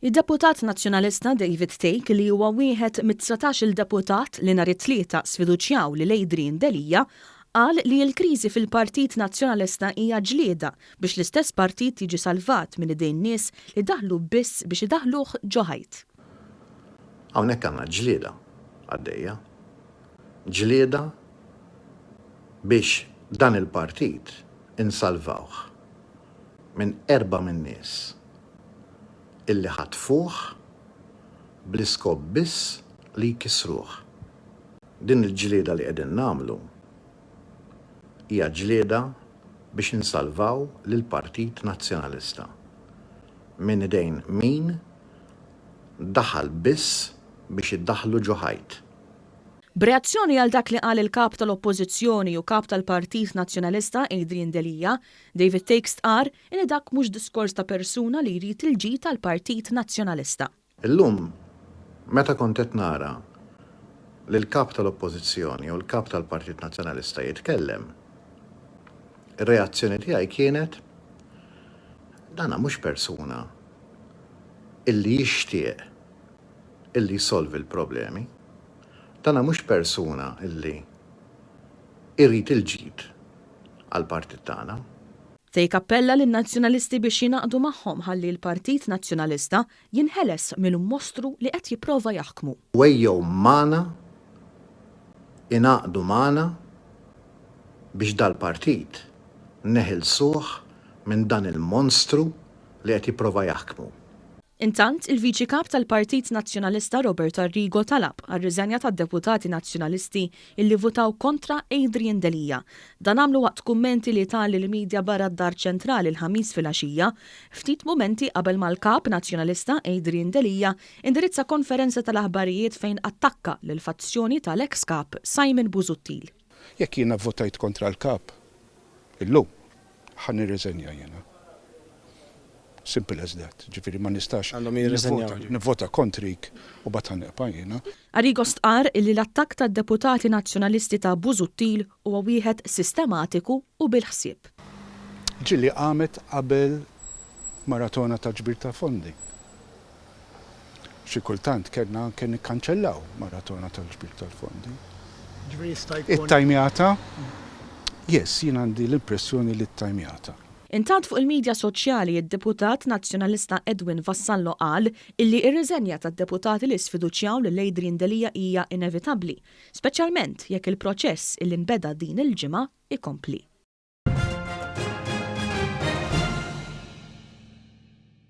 Id-deputat Nazzjonalista David Thake li huwa wieħed mit-dsatax-il deputat li nhar it-Tlieta sfiduċjaw lil Adrian Delia qal li l-kriżi fil-Partit Nazzjonalista hija ġlieda biex l-istess partit jiġi salvat minn idejn nies li daħlu biss biex idaħħluh ġo ħajt. Hawnhekk għandna ġlieda għaddejja. Ġlieda biex dan il-partit insalvawh minn erbgħa min-nies illi ħatfuh bl-iskop biss li jkissruh. Din il-ġlieda li qegħdin nagħmlu hija ġlieda biex insalvaw lill-Partit Nazzjonalista minn idejn min daħal biss biex idaħħlu ġo ħajt. B'reazzjoni għal dak li qal il-Kap tal-Oppożizzjoni u Kap tal-Partit Nazzjonalista Adrian Delia, David Thake stqarr illi dak mhux diskors ta' persuna li jrid il-ġid għall-Partit Nazzjonalista. Illum meta kont qed nara lill-Kap tal-Oppożizzjoni u l-Kap tal-Partit Nazzjonalista jitkellem, ir-reazzjoni tiegħi kienet dana mhux persuna illi jixtieq illi jsolvi l-problemi. Dana mhux persuna illi irid il-ġid għall-partit tagħna. Thake appella lin-Nazzjonalisti biex jingħaqdu magħhom ħalli l-Partit Nazzjonalista jinħeles mill-mostru li qed jipprova jaħkmu. U ejjew magħna, ingħaqdu magħna biex dal-partit neħilsuh minn dan il-monstru li qed jipprova jaħkmu. Intant, il-Viċi Kap tal-Partit Nazzjonalista Robert Arrigo talab għar-riżenja tad-deputati Nazzjonalisti illi vvutaw kontra Adrian Delia. Dan għamlu waqt kummenti li ta lill-media barra d-Dar Ċentrali l-Ħamis filgħaxija, ftit mumenti qabel ma l-Kap Nazzjonalista Adrian Delia indirizza konferenza tal-aħbarijiet fejn attakka lill-fazzjoni tal-eks Kap Simon Busuttil. Jekk jiena vvotajt kontra l-Kap illum, Ħa nirriżenja jiena. Simple as that. Ġifieri ma nistax Għandhom jirriżenjaw. nivvota kontrik u mbagħad ħa nibqa' jiena. Arrigo stqarr illi l-attakk tad-deputati Nazzjonalisti ta' Busuttil huwa wieħed sistematiku u bil-ħsieb. Ġieli qamet qabel maratona ta' ġbir ta' fondi. Xi kultant kellna anke nikkanċellaw maratona tal-ġbir tal-fondi. Ġifieri jista' jkun. Ittajmjata? Yes, jien għandi l-impressjoni li ttajmjata. Intant fuq il-midja soċjali d-deputat Nazzjonalista Edwin Vassallo qal illi r-riżenja tad-deputati li sfiduċjaw lil Adrian Delia hija inevitabbli, speċjalment jekk il-proċess illi nbeda din il-ġimgħa ikompli.